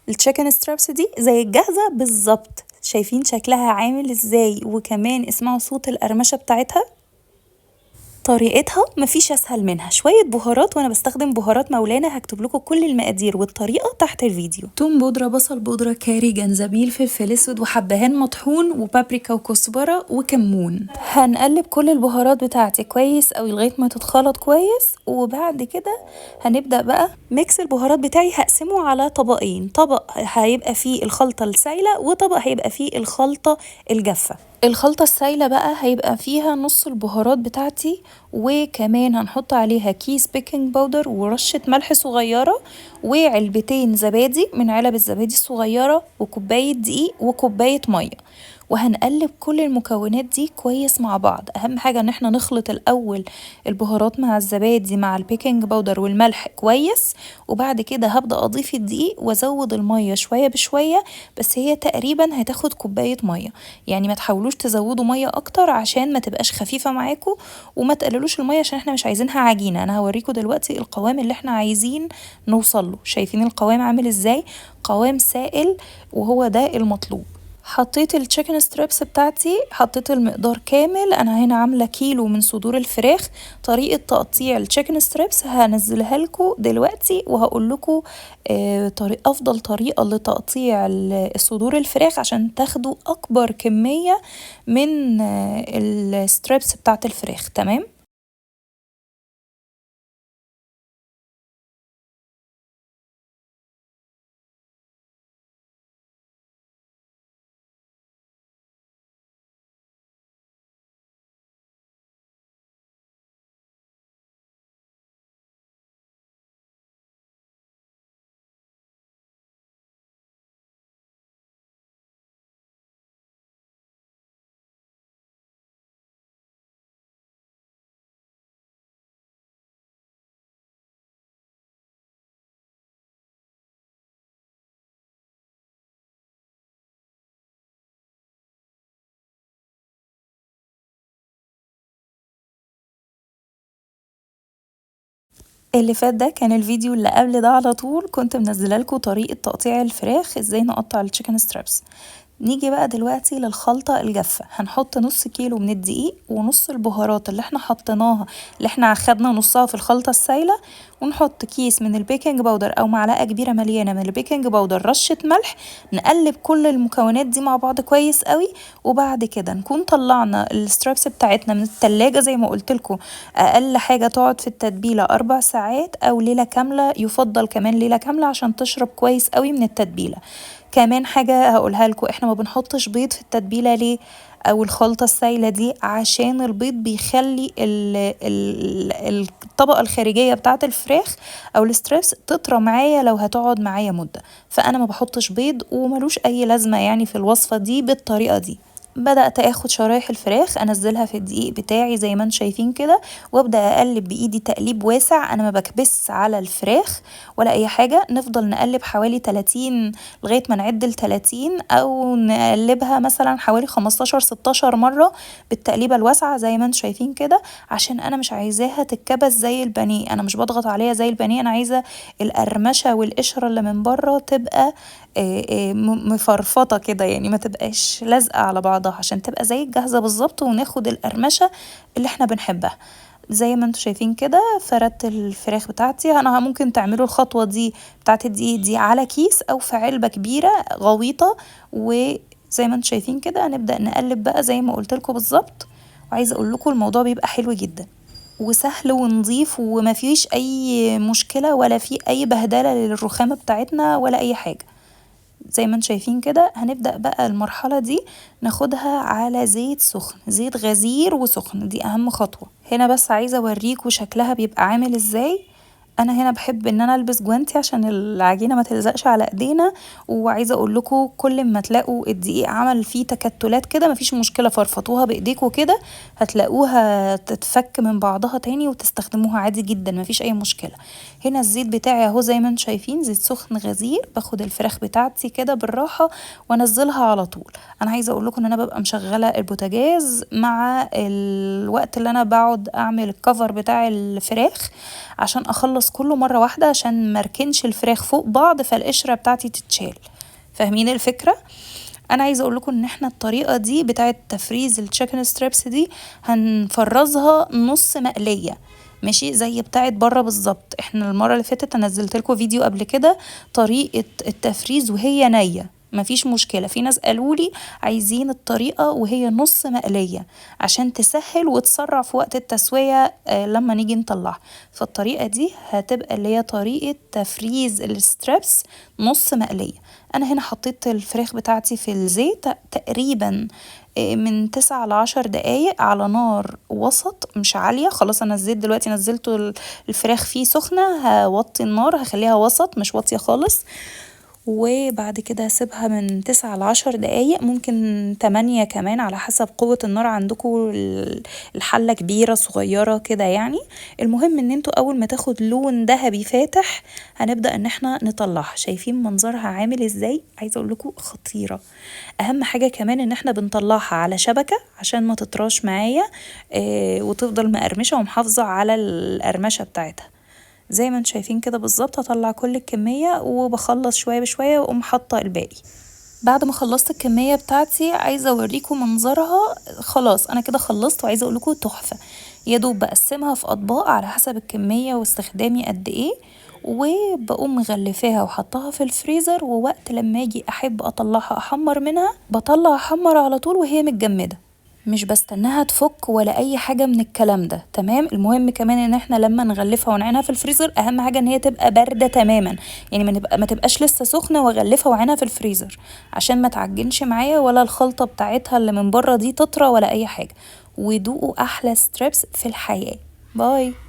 ال chicken strips دي زي الجاهزة بالظبط. شايفين شكلها عامل ازاي؟ وكمان اسمعوا صوت القرمشة بتاعتها. طريقتها مفيش اسهل منها، شوية بهارات، وانا بستخدم بهارات مولانا، هكتب لكم كل المقادير والطريقة تحت الفيديو. توم بودرة، بصل بودرة، كاري، جنزبيل، فلفل اسود، وحبهان مطحون، وبابريكا وكزبرة وكمون. هنقلب كل البهارات بتاعتي كويس قوي لغاية ما تتخلط كويس، وبعد كده هنبدأ بقى mix البهارات بتاعي. هقسمه على طبقين، طبق هيبقى فيه الخلطة السايلة وطبق هيبقى فيه الخلطة الجافة. الخلطة السايلة بقى هيبقى فيها نص البهارات بتاعتي، وكمان هنحط عليها كيس baking powder ورشة ملح صغيرة، وعلبتين زبادي من علب الزبادي الصغيرة، وكوباية دقيق، وكوباية مية. وهنقلب كل المكونات دي كويس مع بعض. اهم حاجة ان احنا نخلط الاول البهارات مع الزبادي مع ال baking powder والملح كويس، وبعد كده هبدأ اضيف الدقيق وازود المية شوية بشوية، بس هي تقريبا هتاخد كوباية مية، يعني ما تحاولوش تزودوا مية اكتر عشان ما تبقاش خفيفة معاكم، وما تقللوش المية عشان احنا مش عايزينها عجينة. انا هوريكم دلوقتي القوام اللي احنا عايزين نوصل له. شايفين القوام عامل ازاي؟ قوام سائل، وهو ده المطلوب. حطيت ال chicken strips بتاعتي، حطيت المقدار كامل. انا هنا عامله كيلو من صدور الفراخ. طريقه تقطيع ال chicken strips هنزلها لكم دلوقتي، وهقول لكم افضل طريقه لتقطيع الصدور الفراخ عشان تاخدوا اكبر كميه من ال strips بتاعت الفراخ. تمام. اللي فات ده كان الفيديو اللي قبل ده على طول، كنت منزله لكم طريقه تقطيع الفراخ ازاي نقطع ال chicken strips. نيجي بقى دلوقتي للخلطة الجافة. هنحط نص كيلو من الدقيق ونص البهارات اللي احنا حطيناها، اللي احنا خدنا نصها في الخلطة السايلة، ونحط كيس من ال baking powder او معلقة كبيرة مليانة من ال baking powder، رشة ملح. نقلب كل المكونات دي مع بعض كويس قوي، وبعد كده نكون طلعنا ال strips بتاعتنا من التلاجة زي ما قلت لكم. اقل حاجة تقعد في التتبيلة 4 ساعات او ليلة كاملة، يفضل كمان ليلة كاملة عشان تشرب كويس قوي من التتبيلة. كمان حاجة هقولها لكم، احنا ما بنحطش بيض في التتبيلة ليه او الخلطة السايلة دي؟ عشان البيض بيخلي الطبقة الخارجية بتاعة الفراخ او ال strips تطرى معايا لو هتقعد معايا مدة، فانا ما بحطش بيض وملوش اي لازمة يعني في الوصفة دي بالطريقة دي. بدأت اخد شرايح الفراخ انزلها في الدقيق بتاعي زي ما انتم شايفين كده، وابدأ اقلب بايدي تقليب واسع، انا ما بكبس على الفراخ ولا اي حاجة. نفضل نقلب حوالي 30 لغاية ما نعد ال 30، او نقلبها مثلا حوالي 15-16 مرة بالتقليبة الواسعة زي ما انتم شايفين كده، عشان انا مش عايزاها تتكبس زي البانيه، انا مش بضغط عليها زي البانيه، انا عايزة القرمشة والقشرة اللي من بره تبقى مفرفطة كده، يعني ما تبقاش لازقة على بعضها، عشان تبقى زي الجاهزة بالظبط، وناخد القرمشة اللي احنا بنحبها. زي ما انتم شايفين كده فردت الفراخ بتاعتي. انا ممكن تعملوا الخطوة دي بتاعت الدقيق دي على كيس او في علبة كبيرة غويطة، وزي ما انتم شايفين كده هنبدأ نقلب بقى زي ما قلت لكم بالظبط. وعايزة اقول لكم الموضوع بيبقى حلو جدا وسهل ونظيف، وما فيش اي مشكلة ولا في اي بهدلة للرخامة بتاعتنا ولا اي حاجة. زي ما انتم شايفين كده هنبدأ بقى المرحلة دي ناخدها على زيت سخن، زيت غزير وسخن، دي اهم خطوة. هنا بس عايزة اوريكم شكلها بيبقى عامل ازاي. انا هنا بحب ان انا البس جوانتي عشان العجينة ما تلزقش على ايدينا، وعايزة اقول لكم كل ما تلاقوا الدقيق عمل فيه تكتلات كده مفيش مشكلة، فرفطوها بايديكم كده هتلاقوها تتفك من بعضها تاني وتستخدموها عادي جدا، مفيش اي مشكلة. هنا الزيت بتاعي اهو زي ما انتم شايفين، زيت سخن غزير. باخد الفراخ بتاعتي كده بالراحة وانزلها على طول. انا عايزة اقول لكم ان انا ببقى مشغلة البوتاجاز مع الوقت اللي انا بقعد اعمل الكفر بتاع الفراخ عشان اخلص اخلص كله مرة واحدة عشان مركنش الفراخ فوق بعض فالقشرة بتاعتي تتشال. فاهمين الفكرة؟ انا عايزه اقول لكم ان احنا الطريقة دي بتاعه تفريز ال chicken strips دي هنفرزها نص مقلية، ماشي، زي بتاعه بره بالظبط. احنا المرة اللي فاتت نزلت لكم فيديو قبل كده طريقه التفريز وهي نيه، مفيش مشكلة. في ناس قالوا لي عايزين الطريقة وهي نص مقلية عشان تسهل وتسرع في وقت التسوية لما نيجي نطلعها. فالطريقه دي هتبقى اللي هي طريقه تفريز ال strips نص مقلية. انا هنا حطيت الفراخ بتاعتي في الزيت تقريبا من 9 ل10 دقايق على نار وسط مش عالية. خلاص انا الزيت دلوقتي نزلته الفراخ فيه سخنة، هوطي النار، هخليها وسط مش واطية خالص. وبعد كده هسيبها من 9 ل10 دقايق، ممكن 8 كمان على حسب قوة النار عندكم، الحلة كبيرة صغيرة كده يعني. المهم ان انتوا اول ما تاخد لون ذهبي فاتح هنبدأ ان احنا نطلعها. شايفين منظرها عامل ازاي؟ عايزة اقول لكم خطيرة. اهم حاجة كمان ان احنا بنطلعها على شبكة عشان ما تطراش معايا وتفضل مقرمشة ومحافظة على القرمشة بتاعتها. زي ما انتم شايفين كده بالظبط. هطلع كل الكمية وبخلص شوية بشوية واقوم حاطة الباقي. بعد ما خلصت الكمية بتاعتي عايزة اوريكم منظرها. خلاص انا كده خلصت، وعايزة اقولكم تحفة. يا دوب بقسمها في اطباق على حسب الكمية واستخدامي قد ايه، وبقوم مغلفاها وحطها في الفريزر، ووقت لما اجي احب اطلعها احمر منها بطلع احمر على طول وهي متجمدة، مش بستناها تفك ولا اي حاجة من الكلام ده. تمام. المهم كمان ان احنا لما نغلفها ونعينها في الفريزر اهم حاجة ان هي تبقى باردة تماما، يعني ما تبقاش لسه سخنة واغلفها وعينها في الفريزر عشان ما تعجنش معايا ولا الخلطة بتاعتها اللي من بره دي تطرى ولا اي حاجة. ودوقوا احلى strips في الحياة. bye.